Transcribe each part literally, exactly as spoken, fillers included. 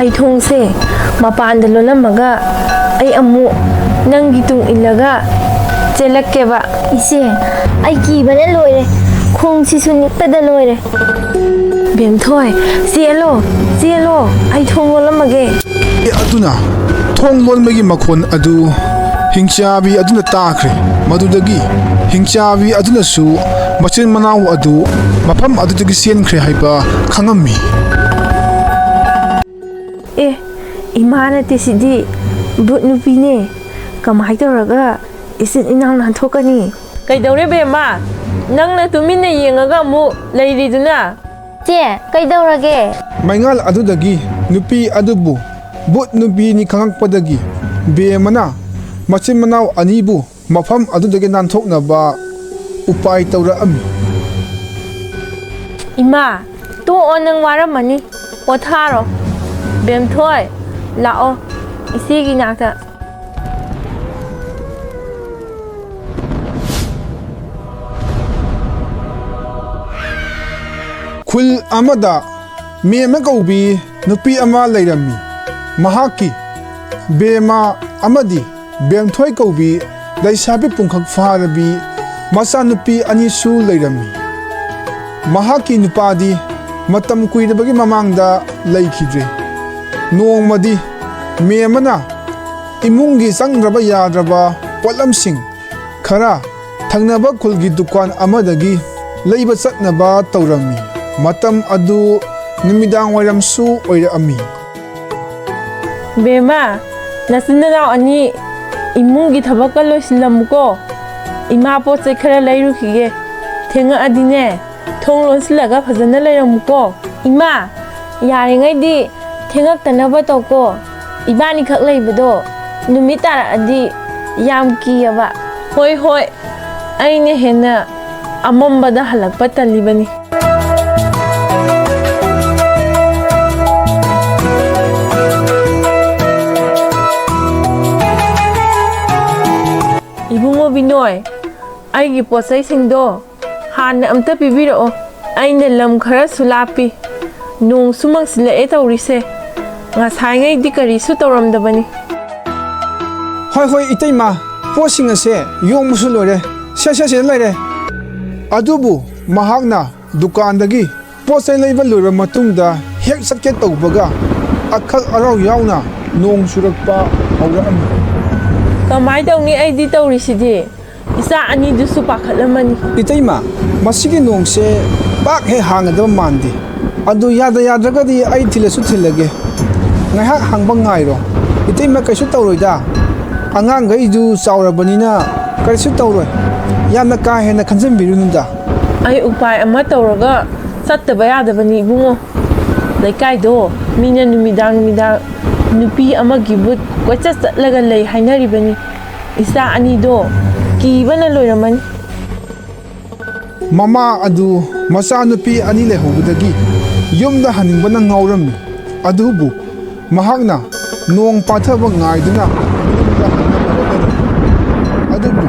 ꯑꯩ ꯊꯣꯡꯁꯦ ꯃꯄꯥꯟꯗ ꯂꯣꯜꯂꯝꯃꯒ ꯑꯩ ꯑꯃꯨꯛ ꯅꯪꯒꯤ ꯇꯨꯡ ꯏꯜꯂꯒ ꯆꯦꯜꯂꯛꯀꯦꯕ꯫ ꯏꯆꯦ, ꯑꯩ ꯀꯤꯕꯅ ꯂꯣꯏꯔꯦ꯫ ꯈꯣꯡꯁꯤꯁꯨ ꯅꯤꯛꯄꯗ ꯂꯣꯏꯔꯦ꯫ ꯕꯦꯝꯊꯣꯏ, ꯆꯦꯜꯂꯣ, ꯆꯦꯜꯂꯣ, ꯑꯩ ꯊꯣꯡ ꯂꯣꯜꯂꯝꯃꯒꯦ꯫ ꯑꯗꯨꯅ ꯊꯣꯡ ꯂꯣꯟꯕꯒꯤ ꯃꯈꯣꯟ ꯑꯗꯨ ꯍꯤꯡꯆꯥꯕꯤ ꯑꯗꯨꯅ ꯇꯥꯈ꯭ꯔꯦ꯫ ꯃꯗꯨꯗꯒꯤ ꯍꯤꯡꯆꯥꯕꯤ ꯑꯗꯨꯅꯁꯨ ꯃꯆꯤꯟ ꯃꯅꯥꯎ ꯑꯗꯨ ꯃꯐꯝ ꯑꯗꯨꯗꯒꯤ ꯆꯦꯟꯈ꯭ꯔꯦ ꯍꯥꯏꯕ ꯈꯪꯉꯝꯃꯤ꯫ ꯑꯦ, ꯏꯃꯥ ꯅꯠꯇꯦ ꯁꯤꯗꯤ, ꯚꯨꯠ ꯅꯨꯄꯤꯅꯦ꯫ ꯀꯃꯥꯏ ꯇꯧꯔꯒ ꯏꯆꯤꯟ ꯏꯅꯥꯎ ꯅꯥꯟꯊꯣꯛꯀꯅꯤ? ꯀꯩꯗꯧꯔꯦ ꯕꯦꯝꯃ? ꯅꯪꯅ ꯇꯨꯃꯤꯟꯅ ꯌꯦꯡꯉꯒ ꯑꯃꯨꯛ ꯂꯩꯔꯤꯗꯨꯅ? ꯆꯦ, ꯀꯩꯗꯧꯔꯒꯦ? ꯃꯩꯉꯥꯜ ꯑꯗꯨꯗꯒꯤ ꯅꯨꯄꯤ ꯑꯗꯨꯕꯨ ꯚꯨꯠ ꯅꯨꯄꯤꯅꯤ ꯈꯪꯉꯛꯄꯗꯒꯤ ꯕꯦꯝꯃꯅ ꯃꯆꯤꯟ ꯃꯅꯥꯎ ꯑꯅꯤꯕꯨ ꯃꯐꯝ ꯑꯗꯨꯗꯒꯤ ꯅꯥꯟꯊꯣꯛꯅꯕ ꯎꯄꯥꯏ ꯇꯧꯔꯛꯑꯝꯃꯤ꯫ ꯏꯃꯥ, ꯇꯣꯛꯑꯣ, ꯅꯪ ꯋꯥꯔꯝꯃꯅꯤ, ꯄꯣꯊꯥꯔꯣ꯫ ꯕꯦꯝꯊꯣꯏ, ꯂꯥꯛꯑꯣ ꯏꯆꯦꯒꯤ ꯅꯥꯛꯇ꯫ ꯈꯨꯜ ꯑꯃꯗ ꯃꯦꯝꯃ ꯀꯧꯕꯤ ꯅꯨꯄꯤ ꯑꯃ ꯂꯩꯔꯝꯃꯤ꯫ ꯃꯍꯥꯛꯀꯤ ꯕꯦꯝꯃ ꯑꯃꯗꯤ ꯕꯦꯝꯊꯣꯏ ꯀꯧꯕꯤ ꯂꯩꯁꯥꯕꯤ ꯄꯨꯡꯈꯛ ꯐꯥꯔꯕꯤ ꯃꯆꯥꯅꯨꯄꯤ ꯑꯅꯤꯁꯨ ꯂꯩꯔꯝꯃꯤ꯫ ꯃꯍꯥꯛꯀꯤ ꯅꯨꯄꯥꯗꯤ ꯃꯇꯝ ꯀꯨꯏꯔꯕꯒꯤ ꯃꯃꯥꯡꯗ ꯂꯩꯈꯤꯗ꯭ꯔꯦ꯫ ꯅꯣꯡꯃꯗꯤ ꯃꯦꯝꯃꯅ ꯏꯃꯨꯡꯒꯤ ꯆꯪꯗ꯭ꯔꯕ ꯌꯥꯗ꯭ꯔꯕ ꯄꯣꯠꯂꯝꯁꯤꯡ ꯈꯔ ꯊꯪꯅꯕ ꯈꯨꯜꯒꯤ ꯗꯨꯀꯥꯟ ꯑꯃꯗꯒꯤ ꯂꯩꯕ ꯆꯠꯅꯕ ꯇꯧꯔꯝꯃꯤ꯫ ꯃꯇꯝ ꯑꯗꯨ ꯅꯨꯃꯤꯗꯥꯡ ꯋꯥꯏꯔꯝꯁꯨ ꯑꯣꯏꯔꯛꯑꯝꯃꯤ꯫ ꯕꯦꯝꯃ, ꯅꯆꯤꯟ ꯅꯅꯥꯎ ꯑꯅꯤ ꯏꯃꯨꯡꯒꯤ ꯊꯕꯛꯀ ꯂꯣꯏꯁꯤꯜꯂꯝꯃꯨꯀꯣ꯫ ꯏꯃꯥ ꯄꯣꯠ ꯆꯩ ꯈꯔ ꯂꯩꯔꯨꯈꯤꯒꯦ꯫ ꯊꯦꯡꯉꯛꯑꯗꯤꯅꯦ, ꯊꯣꯡ ꯂꯣꯟꯁꯤꯜꯂꯒ ꯐꯖꯅ ꯂꯩꯔꯝꯃꯨꯀꯣ꯫ ꯏꯃꯥ, ꯌꯥꯔꯤꯉꯩꯗꯤ ꯊꯦꯡꯉꯛꯇꯅꯕ ꯇꯧꯀꯣ꯫ ꯏꯕꯥꯅꯤꯈꯛ ꯂꯩꯕꯗꯣ ꯅꯨꯃꯤꯠ ꯇꯥꯔꯛꯑꯗꯤ ꯌꯥꯝ ꯀꯤꯌꯦꯕ꯫ ꯍꯣꯏ, ꯍꯣꯏ, ꯑꯩꯅ ꯍꯦꯟꯅ ꯑꯃꯝꯕꯗ ꯍꯜꯂꯛꯄ ꯇꯜꯂꯤꯕꯅꯤ꯫ ꯏꯕꯨꯡꯉꯣ ꯕꯤꯅꯣꯏ, ꯑꯩꯒꯤ ꯄꯣꯠꯆꯩꯁꯤꯡꯗꯣ ꯍꯥꯟꯅ ꯑꯝꯇ ꯄꯤꯕꯤꯔꯛꯑꯣ꯫ ꯑꯩꯅ ꯂꯝ ꯈꯔꯁꯨ ꯂꯥꯞꯄꯤ, ꯅꯣꯡꯁꯨ ꯃꯪꯁꯤꯜꯂꯛꯑꯦ ꯇꯧꯔꯤꯁꯦ꯫ ꯉꯁꯥꯏꯉꯩꯗꯤ ꯀꯔꯤꯁꯨ ꯇꯧꯔꯝꯗꯕꯅꯤ꯫ "ꯍꯣꯏ, ꯍꯣꯏ, ꯏꯇꯩꯃ, ꯄꯣꯠꯁꯤꯡ ꯑꯁꯦ ꯌꯣꯝꯕꯁꯨ ꯂꯣꯏꯔꯦ, ꯁꯦ, ꯁꯦ, ꯁꯤꯗ ꯂꯩꯔꯦ"꯫ ꯑꯗꯨꯕꯨ ꯃꯍꯥꯛꯅ ꯗꯨꯀꯥꯟꯗꯒꯤ ꯄꯣꯠ ꯆꯩ ꯂꯩꯕ ꯂꯣꯏꯔꯕ ꯃꯇꯨꯡꯗ ꯍꯦꯛ ꯆꯠꯀꯦ ꯇꯧꯕꯒ, ꯑꯈꯛ ꯑꯔꯥꯎ ꯌꯥꯎꯅ ꯅꯣꯡ ꯆꯨꯔꯛꯄ ꯍꯧꯔꯛꯑꯝꯃꯤ꯫ "ꯀꯃꯥꯏ ꯇꯧꯅꯤ ꯑꯩꯗꯤ ꯇꯧꯔꯤꯁꯤꯗꯤ?" ꯏꯆꯥ ꯑꯅꯤꯗꯨꯁꯨ ꯄꯥꯈꯠꯂꯝꯃꯅꯤ꯫ "ꯏꯇꯩꯃ, ꯃꯁꯤꯒꯤ ꯅꯣꯡꯁꯦ ꯄꯥꯛ ꯍꯦꯛ ꯍꯥꯡꯒꯗꯕ ꯃꯥꯟꯗꯦ꯫ ꯑꯗꯨ ꯌꯥꯗ ꯌꯥꯗ꯭ꯔꯒꯗꯤ ꯑꯩ ꯊꯤꯜꯂꯁꯨ ꯊꯤꯜꯂꯒꯦ꯫ ꯉꯥꯏꯍꯥꯛ ꯍꯥꯡꯕ ꯉꯥꯏꯔꯣ꯫ ꯏꯇꯩꯃ, ꯀꯩꯁꯨ ꯇꯧꯔꯣꯏꯗ꯫ ꯑꯉꯥꯡꯈꯩꯗꯨ ꯆꯥꯎꯔꯕꯅꯤꯅ ꯀꯔꯤꯁꯨ ꯇꯧꯔꯣꯏ꯫ ꯌꯥꯝꯅ ꯀꯥ ꯍꯦꯟꯅ ꯈꯟꯖꯟꯕꯤꯔꯨꯅꯨꯗ"꯫ "ꯑꯩ ꯎꯄꯥꯏ ꯑꯃ ꯇꯧꯔꯒ ꯆꯠꯇꯕ ꯌꯥꯗꯕꯅꯤ ꯏꯕꯨꯡꯉꯣ꯫ ꯂꯩꯀꯥꯏꯗꯣ ꯃꯤꯅ ꯅꯨꯃꯤꯗꯥꯡ ꯅꯨꯃꯤꯗꯥꯡ ꯅꯨꯄꯤ ꯑꯃꯒꯤ ꯚꯨꯠ ꯀꯣꯏꯆꯠ ꯆꯠꯂꯒ ꯂꯩ ꯍꯥꯏꯅꯔꯤꯕꯅꯤ꯫ ꯏꯆꯥ ꯑꯅꯤꯗꯣ ꯀꯤꯕꯅ ꯂꯣꯏꯔꯝꯃꯅꯤ"꯫ ꯃꯃꯥ ꯑꯗꯨ ꯃꯆꯥꯅꯨꯄꯤ ꯑꯅꯤ ꯂꯩꯍꯧꯕꯗꯒꯤ ꯌꯨꯝꯗ ꯍꯟꯅꯤꯡꯕꯅ ꯉꯥꯎꯔꯝꯃꯤ꯫ ꯑꯗꯨꯕꯨ ꯃꯍꯥꯛꯅ ꯅꯣꯡ ꯄꯥꯊꯕ ꯉꯥꯏꯗꯨꯅ ꯌꯨꯝꯗ ꯍꯟꯅꯕ ꯍꯣꯠꯅꯔꯝꯃꯤ꯫ ꯑꯗꯨꯕꯨ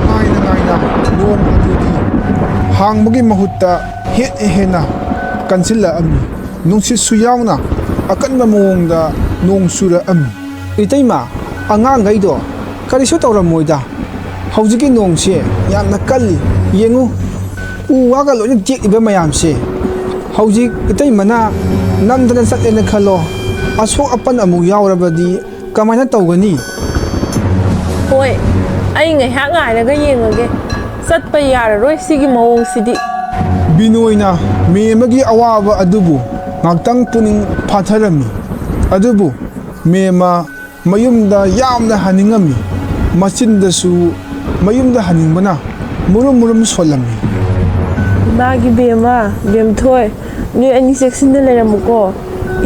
ꯉꯥꯏꯅ ꯉꯥꯏꯅ ꯅꯣꯡ ꯑꯗꯨꯗꯤ ꯍꯥꯡꯕꯒꯤ ꯃꯍꯨꯠꯇ ꯍꯦꯟꯅ ꯍꯦꯟꯅ ꯀꯟꯁꯤꯜꯂꯛꯑꯝꯃꯤ꯫ ꯅꯨꯡꯁꯤꯠꯁꯨ ꯌꯥꯎꯅ ꯑꯀꯟꯕ ꯃꯑꯣꯡꯗ ꯅꯣꯡ ꯆꯨꯔꯛꯑꯝꯃꯤ꯫ "ꯏꯇꯩꯃ, ꯑꯉꯥꯡꯈꯩꯗꯣ ꯀꯔꯤꯁꯨ ꯇꯧꯔꯝꯃꯣꯏꯗ꯫ ꯍꯧꯖꯤꯛꯀꯤ ꯅꯣꯡꯁꯦ ꯌꯥꯝꯅ ꯀꯜꯂꯤ꯫ ꯌꯦꯡꯉꯨ, ꯎ ꯋꯥꯒ ꯂꯣꯏꯅ ꯇꯦꯛꯂꯤꯕ ꯃꯌꯥꯝꯁꯦ꯫ ꯍꯧꯖꯤꯛ ꯏꯇꯩꯃꯅ ꯅꯝꯗꯅ ꯆꯠꯂꯦꯅ ꯈꯜꯂꯣ, ꯑꯁꯣꯛ ꯑꯄꯟ ꯑꯃꯨꯛ ꯌꯥꯎꯔꯕꯗꯤ ꯀꯃꯥꯏꯅ ꯇꯧꯒꯅꯤ?" "ꯍꯣꯏ, ꯑꯩ ꯉꯥꯏꯍꯥꯛ ꯉꯥꯏꯔꯒ ꯌꯦꯡꯉꯒꯦ꯫ ꯆꯠꯄ ꯌꯥꯔꯔꯣꯏ ꯁꯤꯒꯤ ꯃꯑꯣꯡꯁꯤꯗꯤ"꯫ ꯕꯤꯅꯣꯏꯅ ꯃꯦꯝꯃꯒꯤ ꯑꯋꯥꯕ ꯑꯗꯨꯕꯨ ꯉꯥꯛꯇꯪ ꯄꯨꯛꯅꯤꯡ ꯐꯥꯊꯔꯝꯃꯤ꯫ ꯑꯗꯨꯕꯨ ꯃꯦꯝꯃ ꯃꯌꯨꯝꯗ ꯌꯥꯝꯅ ꯍꯟꯅꯤꯡꯉꯝꯃꯤ꯫ ꯃꯆꯤꯟꯗꯁꯨ ꯃꯌꯨꯝꯗ ꯍꯟꯅꯤꯡꯕꯅ ꯃꯨꯔꯨꯝ ꯃꯨꯔꯨꯝ ꯁꯣꯜꯂꯝꯃꯤ꯫ "ꯏꯃꯥꯒꯤ ꯕꯦꯝꯃ, ꯕꯦꯝꯊꯣꯏ, ꯅꯣꯏ ꯑꯅꯤ ꯆꯦꯛꯁꯤꯟꯅ ꯂꯩꯔꯝꯃꯨꯀꯣ꯫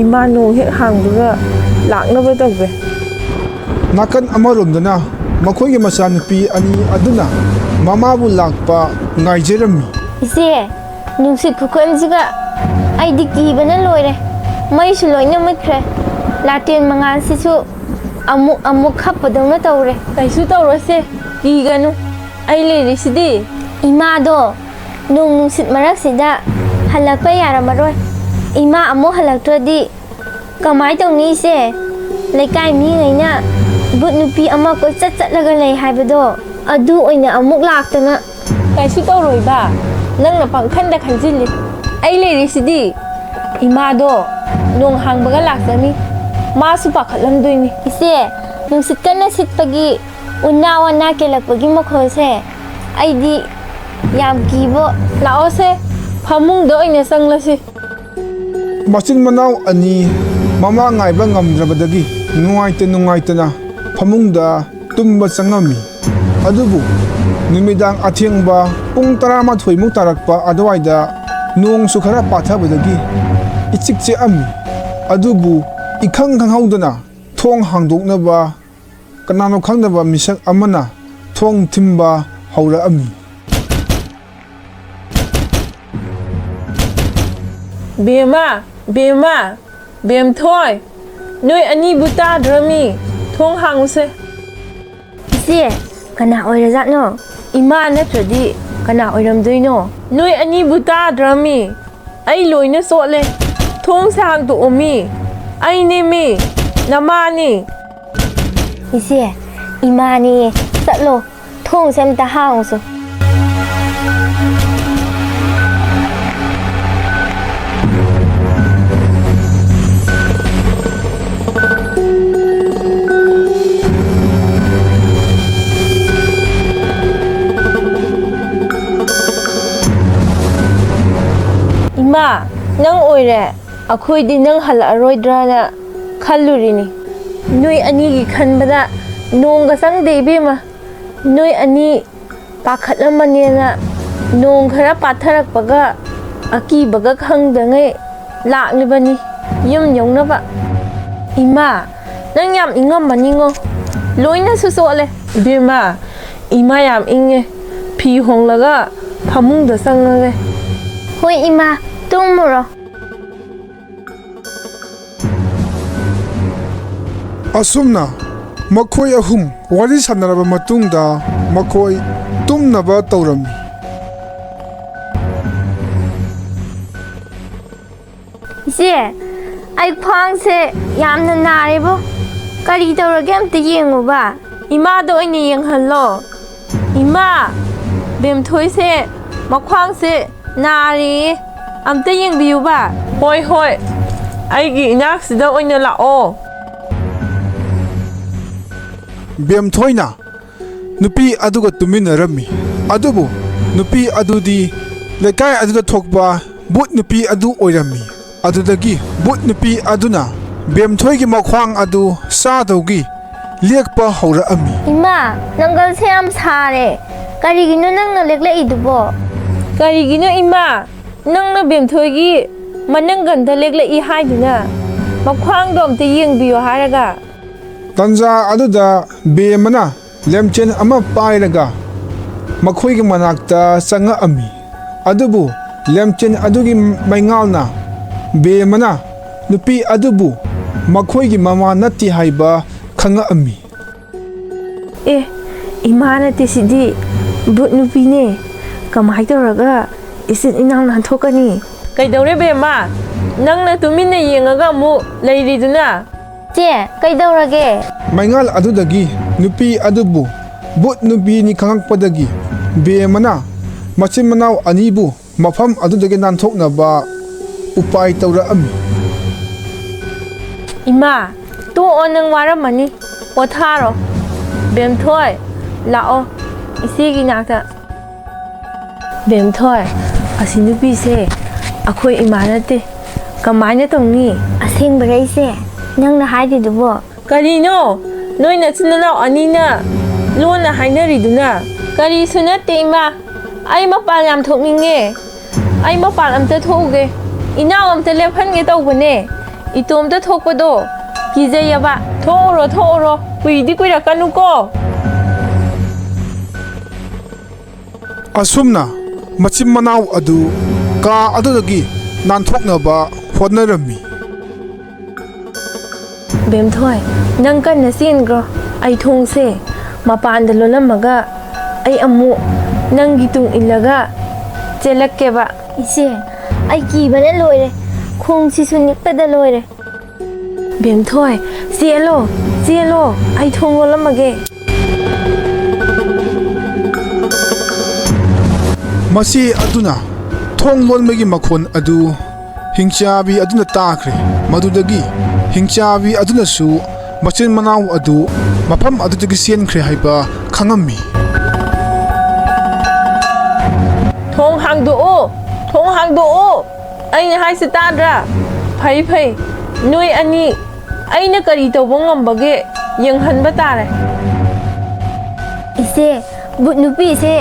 ꯏꯃꯥ ꯅꯣꯡ ꯍꯦꯛ ꯍꯥꯡꯕꯒ ꯂꯥꯛꯅꯕ ꯇꯧꯒꯦ"꯫ ꯅꯥꯀꯟ ꯑꯃꯔꯣꯝꯗꯅ ꯃꯈꯣꯏꯒꯤ ꯃꯆꯥꯅꯨꯄꯤ ꯑꯅꯤ ꯑꯗꯨꯅ ꯃꯃꯥꯕꯨ ꯂꯥꯛꯄ ꯉꯥꯏꯖꯔꯝꯃꯤ꯫ "ꯏꯆꯦ, ꯅꯨꯡꯁꯤꯠ ꯈꯨꯀꯟꯁꯤꯒ ꯑꯩꯗꯤ ꯀꯤꯕꯅ ꯂꯣꯏꯔꯦ꯫ ꯃꯩꯁꯨ ꯂꯣꯏꯅ ꯃꯨꯠꯈ꯭ꯔꯦ꯫ ꯂꯥꯇꯦꯟ ꯃꯉꯥꯜꯁꯤꯁꯨ ꯑꯃꯨꯛ ꯑꯃꯨꯛ ꯈꯞꯄꯗꯧꯅ ꯇꯧꯔꯦ"꯫ "ꯀꯩꯁꯨ ꯇꯧꯔꯣꯏꯁꯦ, ꯀꯤꯒꯅꯨ, ꯑꯩ ꯂꯩꯔꯤꯁꯤꯗꯤ"꯫ "ꯏꯃꯥꯗꯣ ꯅꯣꯡ ꯅꯨꯡꯁꯤꯠ ꯃꯔꯛꯁꯤꯗ ꯍꯜꯂꯛꯄ ꯌꯥꯔꯝꯃꯔꯣꯏ꯫ ꯏꯃꯥ ꯑꯃꯨꯛ ꯍꯜꯂꯛꯇ꯭ꯔꯗꯤ ꯀꯃꯥꯏ ꯇꯧꯅꯤ ꯏꯆꯦ? ꯂꯩꯀꯥꯏ ꯃꯤꯉꯩꯅ ꯚꯨꯠ ꯅꯨꯄꯤ ꯑꯃ ꯀꯣꯏꯆꯠ ꯆꯠꯂꯒ ꯂꯩ ꯍꯥꯏꯕꯗꯣ, ꯑꯗꯨ ꯑꯣꯏꯅ ꯑꯃꯨꯛ ꯂꯥꯛꯇꯅ꯫ ꯀꯩꯁꯨ ꯇꯧꯔꯣꯏꯕ, ꯅꯪꯅ ꯄꯪꯈꯟꯗ ꯈꯟꯖꯤꯜꯂꯤ꯫ ꯑꯩ ꯂꯩꯔꯤꯁꯤꯗꯤ꯫ ꯏꯃꯥꯗꯣ ꯅꯣꯡ ꯍꯥꯡꯕꯒ ꯂꯥꯛꯆꯅꯤ, ꯃꯥꯁꯨ ꯄꯥꯈꯠꯂꯝꯗꯣꯏꯅꯤ꯫ ꯏꯆꯦ, ꯅꯨꯡꯁꯤꯠ ꯀꯟꯅ ꯁꯤꯠꯄꯒꯤ ꯎꯅꯥ ꯋꯥꯅꯥ ꯀꯦꯜꯂꯛꯄꯒꯤ ꯃꯈꯣꯜꯁꯦ ꯑꯩꯗꯤ ꯌꯥꯝ ꯀꯤꯕꯣ꯫ ꯂꯥꯛꯑꯣꯁꯦ, ꯐꯃꯨꯡꯗ ꯑꯣꯏꯅ ꯆꯪꯂꯁꯤ꯫ ꯃꯆꯤꯟ ꯃꯅꯥꯎ ꯑꯅꯤ ꯃꯃꯥ ꯉꯥꯏꯕ ꯉꯝꯗ꯭ꯔꯕꯗꯒꯤ ꯅꯨꯡꯉꯥꯏꯇ ꯅꯨꯡꯉꯥꯏꯇꯅ ꯐꯃꯨꯡꯗ ꯇꯨꯝꯕ ꯆꯪꯉꯝꯃꯤ꯫ ꯑꯗꯨꯕꯨ ꯅꯨꯃꯤꯗꯥꯡ ꯑꯊꯦꯡꯕ ꯄꯨꯡ ꯇꯔꯥꯃꯥꯊꯣꯏꯃꯨꯛ ꯇꯥꯔꯛꯄ ꯑꯗꯨꯋꯥꯏꯗ ꯅꯣꯡꯁꯨ ꯈꯔ ꯄꯥꯊꯕꯗꯒꯤ ꯏꯆꯤꯛ ꯆꯤꯛꯑꯝꯃꯤ꯫ ꯑꯗꯨꯕꯨ ꯏꯈꯪ ꯈꯪꯍꯧꯗꯅ ꯊꯣꯡ ꯍꯥꯡꯗꯣꯛꯅꯕ ꯀꯅꯥꯅꯣ ꯈꯪꯗꯕ ꯃꯤꯁꯛ ꯑꯃꯅ ꯊꯣꯡ ꯊꯤꯟꯕ ꯍꯧꯔꯛꯑꯝꯃꯤ꯫ ꯕꯦꯝꯃ, ꯕꯦꯝꯃ, ꯕꯦꯝꯊꯣꯏ, ꯅꯣꯏ ꯑꯅꯤꯕꯨ ꯇꯥꯗ꯭ꯔꯃꯤ? ꯊꯣꯡ ꯍꯥꯡꯉꯨꯁꯦ꯫ ꯏꯆꯦ, ꯀꯅꯥ ꯑꯣꯏꯔꯖꯥꯠꯅꯣ? ꯏꯃꯥ ꯅꯠꯇ꯭ꯔꯗꯤ ꯀꯅꯥ ꯑꯣꯏꯔꯝꯗꯣꯏꯅꯣ? ꯅꯣꯏ ꯑꯅꯤꯕꯨ ꯇꯥꯗ꯭ꯔꯃꯤ? ꯑꯩ ꯂꯣꯏꯅ ꯆꯣꯠꯂꯦ꯫ ꯊꯣꯡꯁꯦ ꯍꯥꯡꯗꯣꯛꯑꯣꯃꯤ꯫ ꯑꯩꯅꯦꯃꯤ, ꯅꯃꯥꯅꯤ꯫ ꯏꯆꯦ, ꯏꯃꯥꯅꯦꯌꯦ꯫ ꯆꯠꯂꯣ, ꯊꯣꯡꯁꯦ ꯑꯝꯇ ꯍꯥꯡꯉꯨꯁꯣ꯫ ꯏꯃꯥ, ꯅꯪ ꯑꯣꯏꯔꯦ꯫ ꯑꯩꯈꯣꯏꯗꯤ ꯅꯪ ꯍꯜꯂꯛꯑꯔꯣꯏꯗ꯭ꯔꯅ ꯈꯜꯂꯨꯔꯤꯅꯤ꯫ ꯅꯣꯏ ꯑꯅꯤꯒꯤ ꯈꯟꯕꯗ ꯅꯣꯡꯒ ꯆꯪꯗꯦ ꯏꯕꯦꯝꯃ꯫ ꯅꯣꯏ ꯑꯅꯤ ꯄꯥꯈꯠꯂꯝꯃꯅꯦꯅ ꯅꯣꯡ ꯈꯔ ꯄꯥꯊꯔꯛꯄꯒ ꯑꯀꯤꯕꯒ ꯈꯪꯗꯉꯩ ꯂꯥꯛꯂꯤꯕꯅꯤ ꯌꯨꯝ ꯌꯧꯅꯕ꯫ ꯏꯃꯥ, ꯅꯪ ꯌꯥꯝ ꯏꯪꯉꯝꯃꯅꯤꯉꯣ꯫ ꯂꯣꯏꯅꯁꯨ ꯆꯣꯠꯂꯦ꯫ ꯏꯕꯦꯝꯃ, ꯏꯃꯥ ꯌꯥꯝ ꯏꯪꯉꯦ꯫ ꯐꯤ ꯍꯣꯡꯂꯒ ꯐꯃꯨꯡꯗ ꯆꯪꯉꯒꯦ꯫ ꯍꯣꯏ ꯏꯃꯥ, ꯇꯨꯝꯃꯨꯔꯣ꯫ ꯑꯁꯨꯝꯅ ꯃꯈꯣꯏ ꯑꯍꯨꯝ ꯋꯥꯔꯤ ꯁꯥꯟꯅꯔꯕ ꯃꯇꯨꯡꯗ ꯃꯈꯣꯏ ꯇꯨꯝꯅꯕ ꯇꯧꯔꯝꯃꯤ꯫ ꯏꯆꯦ, ꯑꯩ ꯈ꯭ꯋꯥꯡꯁꯦ ꯌꯥꯝꯅ ꯅꯥꯔꯦꯕꯣ꯫ ꯀꯔꯤ ꯇꯧꯔꯒꯦ ꯑꯝꯇ ꯌꯦꯡꯉꯨꯕ꯫ ꯏꯃꯥꯗ ꯑꯣꯏꯅ ꯌꯦꯡꯍꯜꯂꯣ꯫ ꯏꯃꯥ, ꯕꯦꯝꯊꯣꯏꯁꯦ ꯃꯈ꯭ꯋꯥꯡꯁꯦ ꯅꯥꯔꯦꯌꯦ꯫ ꯑꯝꯇ ꯌꯦꯡꯕꯤꯌꯨꯕ꯫ ꯍꯣꯏ, ꯍꯣꯏ꯫ ꯑꯩꯒꯤ ꯏꯅꯥꯛꯁꯤꯗ ꯑꯣꯏꯅ ꯂꯥꯛꯑꯣ꯫ ꯕꯦꯝꯊꯣꯏꯅ ꯅꯨꯄꯤ ꯑꯗꯨꯒ ꯇꯨꯃꯤꯟꯅꯔꯝꯃꯤ꯫ ꯑꯗꯨꯕꯨ ꯅꯨꯄꯤ ꯑꯗꯨꯗꯤ ꯂꯩꯀꯥꯏ ꯑꯗꯨꯗ ꯊꯣꯛꯄ ꯚꯨꯠ ꯅꯨꯄꯤ ꯑꯗꯨ ꯑꯣꯏꯔꯝꯃꯤ꯫ ꯑꯗꯨꯗꯒꯤ ꯚꯨꯠ ꯅꯨꯄꯤ ꯑꯗꯨꯅ ꯕꯦꯝꯊꯣꯏꯒꯤ ꯃꯈ꯭ꯋꯥꯡ ꯑꯗꯨ ꯆꯥꯗꯧꯒꯤ ꯂꯦꯛꯄ ꯍꯧꯔꯛꯑꯝꯃꯤ꯫ ꯏꯃꯥ, ꯅꯪꯒꯜꯁꯦ ꯌꯥꯝ ꯁꯥꯔꯦ꯫ ꯀꯔꯤꯒꯤꯅꯣ ꯅꯪꯅ ꯂꯦꯛꯂꯛꯏꯗꯨꯕꯣ? ꯀꯔꯤꯒꯤꯅꯣ ꯏꯃꯥ? ꯅꯪꯅ ꯕꯦꯝꯊꯣꯏꯒꯤ ꯃꯅꯪꯒꯟꯗ ꯂꯦꯛꯂꯛꯏ ꯍꯥꯏꯗꯨꯅ? ꯃꯈ꯭ꯋꯥꯡꯗꯣ ꯑꯝꯇ ꯌꯦꯡꯕꯤꯌꯣ ꯍꯥꯏꯔꯒ꯫ ꯇꯟꯖꯥ ꯑꯗꯨꯗ ꯕꯦꯝꯃꯅ ꯂꯦꯝꯆꯦꯟ ꯑꯃ ꯄꯥꯏꯔꯒ ꯃꯈꯣꯏꯒꯤ ꯃꯅꯥꯛꯇ ꯆꯪꯉꯛꯑꯝꯃꯤ꯫ ꯑꯗꯨꯕꯨ ꯂꯦꯝꯆꯦꯟ ꯑꯗꯨꯒꯤ ꯃꯩꯉꯥꯜꯅ ꯕꯦꯝꯃꯅ ꯅꯨꯄꯤ ꯑꯗꯨꯕꯨ ꯃꯈꯣꯏꯒꯤ ꯃꯃꯥ ꯅꯠꯇꯦ ꯍꯥꯏꯕ ꯈꯪꯉꯛꯑꯝꯃꯤ꯫ ꯑꯦ, ꯏꯃꯥ ꯅꯠꯇꯦ ꯁꯤꯗꯤ, ꯚꯨꯠ ꯅꯨꯄꯤꯅꯦ꯫ ꯀꯃꯥꯏ ꯇꯧꯔꯒ ꯏꯆꯤꯟ ꯏꯅꯥꯎ ꯅꯥꯟꯊꯣꯛꯀꯅꯤ? ꯀꯩꯗꯧꯔꯦ ꯕꯦꯝꯃ? ꯅꯪꯅ ꯇꯨꯃꯤꯟꯅ ꯌꯦꯡꯉꯒ ꯑꯃꯨꯛ ꯂꯩꯔꯤꯗꯨꯅ? ꯆꯦ, ꯀꯩꯗꯧꯔꯒꯦ? ꯃꯩꯉꯥꯜ ꯑꯗꯨꯗꯒꯤ ꯅꯨꯄꯤ ꯑꯗꯨꯕꯨ ꯚꯨꯠ ꯅꯨꯄꯤꯅꯤ ꯈꯪꯉꯛꯄꯗꯒꯤ ꯕꯦꯝꯃꯅ ꯃꯆꯤꯟ ꯃꯅꯥꯎ ꯑꯅꯤꯕꯨ ꯃꯐꯝ ꯑꯗꯨꯗꯒꯤ ꯅꯥꯟꯊꯣꯛꯅꯕ ꯎꯄꯥꯏ ꯇꯧꯔꯛꯑꯝꯃꯤ꯫ ꯏꯃꯥ, ꯇꯣꯛꯑꯣ, ꯅꯪ ꯋꯥꯔꯝꯃꯅꯤ, ꯄꯣꯊꯥꯔꯣ꯫ ꯕꯦꯝꯊꯣꯏ, ꯂꯥꯛꯑꯣ ꯏꯆꯦꯒꯤ ꯅꯥꯛꯇ꯫ ꯕꯦꯝꯊꯣꯏ, ꯑꯁꯤ ꯅꯨꯄꯤꯁꯦ ꯑꯩꯈꯣꯏ ꯏꯃꯥ ꯅꯠꯇꯦ, ꯀꯃꯥꯏꯅ ꯇꯧꯅꯤ? ꯑꯁꯦꯡꯕꯔ ꯏꯆꯦ? ꯅꯪꯅ ꯍꯥꯏꯔꯤꯗꯨꯕꯣ? ꯀꯔꯤꯅꯣ? ꯅꯣꯏ ꯅꯆꯤꯟ ꯅꯅꯥꯎ ꯑꯅꯤꯅ ꯂꯣꯟꯅ ꯍꯥꯏꯅꯔꯤꯗꯨꯅ? ꯀꯔꯤꯁꯨ ꯅꯠꯇꯦ ꯏꯃꯥ, ꯑꯩ ꯃꯄꯥꯟ ꯌꯥꯝ ꯊꯣꯛꯅꯤꯡꯉꯦ꯫ ꯑꯩ ꯃꯄꯥꯟ ꯑꯝꯇ ꯊꯣꯛꯎꯒꯦ꯫ ꯏꯅꯥꯎ ꯑꯝꯇ ꯂꯦꯞꯍꯟꯒꯦ ꯇꯧꯕꯅꯦ꯫ ꯏꯇꯣꯝꯇ ꯊꯣꯛꯄꯗꯣ ꯀꯤꯖꯩꯌꯦꯕ꯫ ꯊꯣꯛꯎꯔꯣ, ꯊꯣꯛꯎꯔꯣ꯫ ꯀꯨꯏꯗꯤ ꯀꯨꯏꯔꯛꯀꯅꯨꯀꯣ꯫ ꯑꯁꯨꯝꯅ ꯃꯆꯤꯟ ꯃꯅꯥꯎ ꯑꯗꯨ ꯀꯥ ꯑꯗꯨꯗꯒꯤ ꯅꯥꯟꯊꯣꯛꯅꯕ ꯍꯣꯠꯅꯔꯝꯃꯤ꯫ ꯕꯦꯝꯊꯣꯏ, ꯅꯪ ꯀꯟꯅ ꯆꯦꯟꯈ꯭ꯔꯣ꯫ ꯑꯩ ꯊꯣꯡꯁꯦ ꯃꯄꯥꯟꯗ ꯂꯣꯜꯂꯝꯃꯒ ꯑꯩ ꯑꯃꯨꯛ ꯅꯪꯒꯤ ꯇꯨꯡ ꯏꯜꯂꯒ ꯆꯦꯜꯂꯛꯀꯦꯕ꯫ ꯏꯆꯦ, ꯑꯩ ꯀꯤꯕꯅ ꯂꯣꯏꯔꯦ꯫ ꯈꯣꯡꯁꯤꯁꯨ ꯅꯤꯛꯄꯗ ꯂꯣꯏꯔꯦ꯫ ꯕꯦꯝꯊꯣꯏ, ꯆꯦꯜꯂꯣ, ꯆꯦꯜꯂꯣ, ꯑꯩ ꯊꯣꯡ ꯂꯣꯜꯂꯝꯃꯒꯦ꯫ ꯃꯁꯤ ꯑꯗꯨꯅ ꯊꯣꯡ ꯂꯣꯟꯕꯒꯤ ꯃꯈꯣꯟ ꯑꯗꯨ ꯍꯤꯡꯆꯥꯕꯤ ꯑꯗꯨꯅ ꯇꯥꯈ꯭ꯔꯦ꯫ ꯃꯗꯨꯗꯒꯤ ꯍꯤꯡꯆꯥꯕꯤ ꯑꯗꯨꯅꯁꯨ ꯃꯆꯤꯟ ꯃꯅꯥꯎ ꯑꯗꯨ ꯃꯐꯝ ꯑꯗꯨꯗꯒꯤ ꯆꯦꯟꯈ꯭ꯔꯦ ꯍꯥꯏꯕ ꯈꯪꯉꯝꯃꯤ꯫ ꯊꯣꯡ ꯍꯥꯡꯗꯣꯛꯑꯣ! ꯊꯣꯡ ꯍꯥꯡꯗꯣꯛꯑꯣ! ꯑꯩꯅ ꯍꯥꯏꯁꯦ ꯇꯥꯗ꯭ꯔꯥ? ꯐꯩ, ꯐꯩ꯫ ꯅꯣꯏ ꯑꯅꯤ ꯑꯩꯅ ꯀꯔꯤ ꯇꯧꯕ ꯉꯝꯕꯒꯦ ꯌꯦꯡꯍꯟꯕ ꯇꯥꯔꯦ꯫ ꯏꯆꯦ, ꯕꯨꯠ ꯅꯨꯄꯤꯁꯦ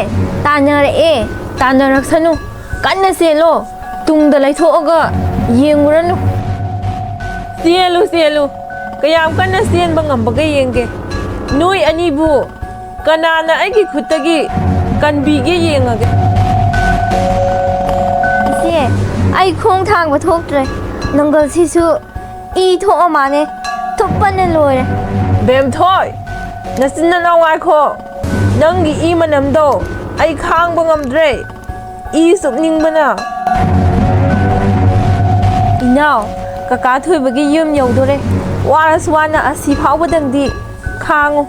ꯇꯥꯟꯅꯔꯛꯑꯦ꯫ ꯇꯥꯟꯅꯔꯛꯁꯅꯨ꯫ ꯀꯟꯅ ꯆꯦꯜꯂꯣ꯫ ꯇꯨꯡꯗ ꯂꯩꯊꯣꯛꯑꯒ ꯌꯦꯡꯉꯨꯔꯅꯨ꯫ ꯆꯦꯜꯂꯨ, ꯆꯦꯜꯂꯨ꯫ ꯀꯌꯥꯝ ꯀꯟꯅ ꯆꯦꯟꯕ ꯉꯝꯕꯒꯦ ꯌꯦꯡꯒꯦ꯫ ꯅꯣꯏ ꯑꯅꯤꯕꯨ ꯀꯅꯥꯅ ꯑꯩꯒꯤ ꯈꯨꯠꯇꯒꯤ ꯀꯟꯕꯤꯒꯦ ꯌꯦꯡꯉꯒꯦ꯫ ꯏꯆꯦ, ꯑꯩ ꯈꯣꯡ ꯊꯥꯡꯕ ꯊꯣꯛꯇ꯭ꯔꯦ꯫ ꯅꯪꯒꯜꯁꯤꯁꯨ ꯏ ꯊꯣꯛꯑ ꯃꯥꯅꯦ꯫ ꯊꯨꯞꯄꯅ ꯂꯣꯏꯔꯦ꯫ ꯕꯦꯝꯊꯣꯏ, ꯅꯆꯤꯟ ꯅꯅꯥꯎ ꯉꯥꯏꯈꯣ꯫ ꯅꯪꯒꯤ ꯏ ꯃꯅꯝꯗꯣ ꯑꯩ ꯈꯥꯡꯕ ꯉꯝꯗ꯭ꯔꯦ꯫ ꯏ ꯆꯨꯞꯅꯤꯡꯕꯅ꯫ ꯏꯅꯥꯎ, ꯀꯀꯥ ꯊꯣꯏꯕꯒꯤ ꯌꯨꯝ ꯌꯧꯗꯣꯔꯦ꯫ ꯋꯥꯔꯁꯨ ꯋꯥꯅ ꯑꯁꯤ ꯐꯥꯎꯕꯗꯪꯗꯤ ꯈꯥꯡꯉꯨ꯫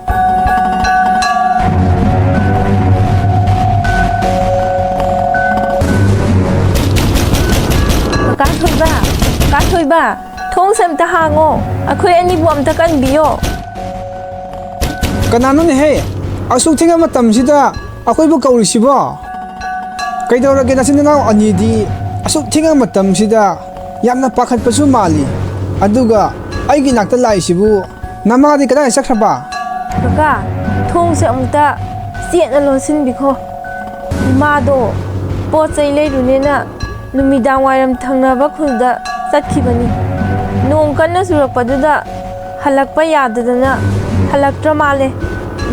ꯀꯀꯥ ꯊꯣꯏꯕ, ꯀꯀꯥ ꯊꯣꯏꯕ, ꯊꯣꯡꯁꯦ ꯑꯝꯇ ꯍꯥꯡꯉꯣ꯫ ꯑꯩꯈꯣꯏ ꯑꯅꯤꯕꯨ ꯑꯝꯇ ꯀꯟꯕꯤꯌꯣ꯫ ꯀꯅꯥꯅꯣꯅꯦꯍꯦ? ꯑꯁꯨꯛ ꯊꯦꯡꯉ ꯃꯇꯝꯁꯤꯗ ꯑꯩꯈꯣꯏꯕꯨ ꯀꯧꯔꯤꯁꯤꯕꯣ? ꯀꯩꯗꯧꯔꯒꯦ ꯅꯆꯤꯟ ꯅꯅꯥꯎ ꯑꯅꯤꯗꯤ? ꯑꯁꯨꯛ ꯊꯦꯡꯉ ꯃꯇꯝꯁꯤꯗ ꯌꯥꯝꯅ ꯄꯥꯈꯠꯄꯁꯨ ꯃꯥꯜꯂꯤ꯫ ꯑꯗꯨꯒ ꯑꯩꯒꯤ ꯅꯥꯛꯇ ꯂꯥꯛꯏꯁꯤꯕꯨ ꯅꯃꯥꯗꯤ ꯀꯗꯥꯏ ꯆꯠꯈ꯭ꯔꯕ? ꯀꯀꯥ, ꯊꯣꯡꯁꯦ ꯑꯃꯨꯛꯇ ꯆꯦꯠꯅ ꯂꯣꯟꯁꯤꯟꯕꯤꯈꯣ꯫ ꯏꯃꯥꯗꯣ ꯄꯣꯠ ꯆꯩ ꯂꯩꯔꯨꯅꯦꯅ ꯅꯨꯃꯤꯗꯥꯡ ꯋꯥꯏꯔꯝ ꯊꯪꯅꯕ ꯈꯨꯜꯗ ꯆꯠꯈꯤꯕꯅꯤ꯫ ꯅꯣꯡ ꯀꯟꯅ ꯆꯨꯔꯛꯄꯗꯨꯗ ꯍꯜꯂꯛꯄ ꯌꯥꯗꯗꯅ ꯍꯜꯂꯛꯇ꯭ꯔ ꯃꯥꯜꯂꯦ꯫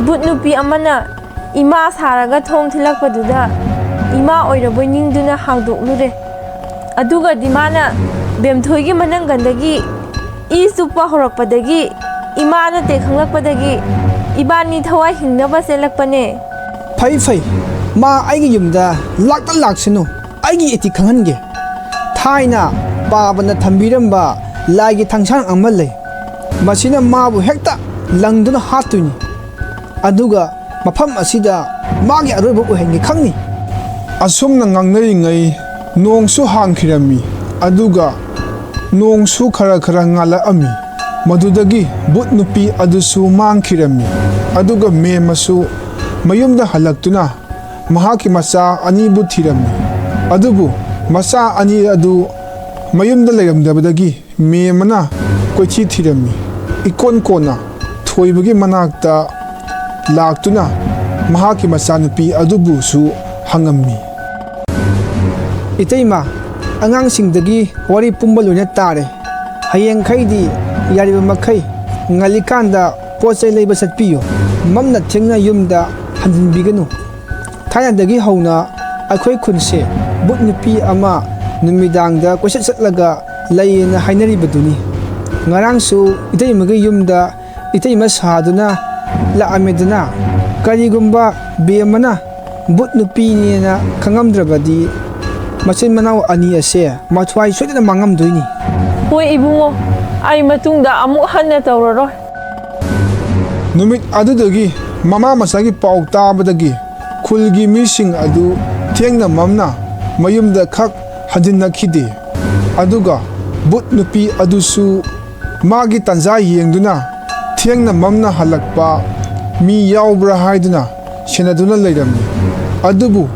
ꯕꯨꯠ ꯅꯨꯄꯤ ꯑꯃꯅ ꯏꯃꯥ ꯁꯥꯔꯒ ꯊꯣꯡ ꯊꯤꯜꯂꯛꯄꯗꯨꯗ ꯏꯃꯥ ꯑꯣꯏꯔꯕꯣꯏ ꯅꯤꯡꯗꯨꯅ ꯍꯥꯡꯗꯣꯛꯂꯨꯔꯦ꯫ ꯑꯗꯨꯒꯗꯤ ꯃꯥꯅ ꯕꯦꯝꯊꯣꯏꯒꯤ ꯃꯅꯪꯒꯟꯗꯒꯤ ꯏ ꯆꯨꯞꯄ ꯍꯧꯔꯛꯄꯗꯒꯤ, ꯏꯃꯥ ꯅꯠꯇꯦ ꯈꯪꯂꯛꯄꯗꯒꯤ ꯏꯕꯥꯅꯤ ꯊꯋꯥꯏ ꯍꯤꯡꯅꯕ ꯆꯦꯜꯂꯛꯄꯅꯦ꯫ ꯐꯩ, ꯐꯩ꯫ ꯃꯥ ꯑꯩꯒꯤ ꯌꯨꯝꯗ ꯂꯥꯛꯇ ꯂꯥꯛꯁꯅꯨ꯫ ꯑꯩꯒꯤ ꯏꯊꯤꯛ ꯈꯪꯍꯟꯒꯦ꯫ ꯊꯥꯏꯅ ꯄꯥꯕꯅ ꯊꯝꯕꯤꯔꯝꯕ ꯂꯥꯏꯒꯤ ꯊꯥꯡꯁꯥꯡ ꯑꯃ ꯂꯩ꯫ ꯃꯁꯤꯅ ꯃꯥꯕꯨ ꯍꯦꯛꯇ ꯂꯪꯗꯨꯅ ꯍꯥꯠꯇꯣꯏꯅꯤ꯫ ꯑꯗꯨꯒ ꯃꯐꯝ ꯑꯁꯤꯗ ꯃꯥꯒꯤ ꯑꯔꯣꯏꯕ ꯑꯣꯏꯍꯟꯒꯦ ꯈꯪꯅꯤ꯫ ꯑꯁꯨꯝꯅ ꯉꯥꯡꯅꯔꯤꯉꯩ ꯅꯣꯡꯁꯨ ꯍꯥꯡꯈꯤꯔꯝꯃꯤ, ꯑꯗꯨꯒ ꯅꯣꯡꯁꯨ ꯈꯔ ꯈꯔ ꯉꯥꯜꯂꯛꯑꯝꯃꯤ꯫ ꯃꯗꯨꯗꯒꯤ ꯚꯨꯠ ꯅꯨꯄꯤ ꯑꯗꯨꯁꯨ ꯃꯥꯡꯈꯤꯔꯝꯃꯤ, ꯑꯗꯨꯒ ꯃꯦꯝ ꯑꯁꯨ ꯃꯌꯨꯝꯗ ꯍꯜꯂꯛꯇꯨꯅ ꯃꯍꯥꯛꯀꯤ ꯃꯆꯥ ꯑꯅꯤꯕꯨ ꯊꯤꯔꯝꯃꯤ꯫ ꯑꯗꯨꯕꯨ ꯃꯆꯥ ꯑꯅꯤ ꯑꯗꯨ ꯃꯌꯨꯝꯗ ꯂꯩꯔꯝꯗꯕꯗꯒꯤ ꯃꯦꯝ ꯑꯃꯅ ꯀꯣꯏꯊꯤ ꯊꯤꯔꯝꯃꯤ꯫ ꯏꯀꯣꯟ ꯀꯣꯟꯅ ꯊꯣꯏꯕꯒꯤ ꯃꯅꯥꯛꯇ ꯂꯥꯛꯇꯨꯅ ꯃꯍꯥꯛꯀꯤ ꯃꯆꯥꯅꯨꯄꯤ ꯑꯗꯨꯕꯨꯁꯨ ꯍꯪꯉꯝꯃꯤ꯫ ꯏꯇꯩꯃ, ꯑꯉꯥꯡꯁꯤꯡꯗꯒꯤ ꯋꯥꯔꯤ ꯄꯨꯝꯕ ꯂꯣꯏꯅ ꯇꯥꯔꯦ꯫ ꯍꯌꯦꯡꯈꯩꯗꯤ ꯌꯥꯔꯤꯕ ꯃꯈꯩ ꯉꯜꯂꯤꯀꯥꯟꯗ ꯄꯣꯠ ꯆꯩ ꯂꯩꯕ ꯆꯠꯄꯤꯌꯨ꯫ ꯃꯝꯅ ꯊꯦꯡꯅ ꯌꯨꯝꯗ ꯍꯟꯖꯤꯟꯕꯤꯒꯅꯨ꯫ ꯊꯥꯏꯅꯗꯒꯤ ꯍꯧꯅ ꯑꯩꯈꯣꯏ ꯈꯨꯟꯁꯦ ꯚꯨꯠ ꯅꯨꯄꯤ ꯑꯃ ꯅꯨꯃꯤꯗꯥꯡꯗ ꯀꯣꯏꯆꯠ ꯆꯠꯂꯒ ꯂꯩꯌꯦꯅ ꯍꯥꯏꯅꯔꯤꯕꯗꯨꯅꯤ꯫ ꯉꯔꯥꯡꯁꯨ ꯏꯇꯩꯃꯒꯤ ꯌꯨꯝꯗ ꯏꯇꯩꯃ ꯁꯥꯗꯨꯅ ꯂꯥꯛꯑꯝꯃꯦꯗꯅ꯫ ꯀꯔꯤꯒꯨꯝꯕ ꯕꯦꯝꯃꯅ ꯚꯨꯠ ꯅꯨꯄꯤꯅꯦꯅ ꯈꯪꯉꯝꯗ꯭ꯔꯕꯗꯤ ꯃꯆꯤꯟ ꯃꯅꯥꯎ ꯑꯅꯤ ꯑꯁꯦ ꯃꯊ꯭ꯋꯥꯏ ꯁꯣꯏꯗꯅ ꯃꯥꯡꯉꯝꯗꯣꯏꯅꯤ꯫ ꯍꯣꯏ ꯏꯕꯨꯡꯉꯣ, ꯑꯩ ꯃꯇꯨꯡꯗ ꯑꯃꯨꯛ ꯍꯟꯅ ꯇꯧꯔꯔꯣꯏ꯫ ꯅꯨꯃꯤꯠ ꯑꯗꯨꯗꯒꯤ ꯃꯃꯥ ꯃꯆꯥꯒꯤ ꯄꯥꯎ ꯇꯥꯕꯗꯒꯤ ꯈꯨꯜꯒꯤ ꯃꯤꯁꯤꯡ ꯑꯗꯨ ꯊꯦꯡꯅ ꯃꯝꯅ ꯃꯌꯨꯝꯗ ꯈꯛ ꯍꯟꯖꯤꯟꯅꯈꯤꯗꯦ꯫ ꯑꯗꯨꯒ ꯚꯨꯠ ꯅꯨꯄꯤ ꯑꯗꯨꯁꯨ ꯃꯥꯒꯤ ꯇꯥꯟꯖꯥ ꯌꯦꯡꯗꯨꯅ ꯊꯦꯡꯅ ꯃꯝꯅ ꯍꯜꯂꯛꯄ ꯃꯤ ꯌꯥꯎꯕ꯭ꯔꯥ ꯍꯥꯏꯗꯨꯅ ꯁꯦꯟꯅꯗꯨꯅ ꯂꯩꯔꯝꯃꯤ꯫ ꯑꯗꯨꯕꯨ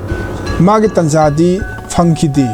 ꯃꯥꯒꯤ ꯇꯥꯟꯖꯥꯗꯤ ꯐꯪꯈꯤꯗꯦ꯫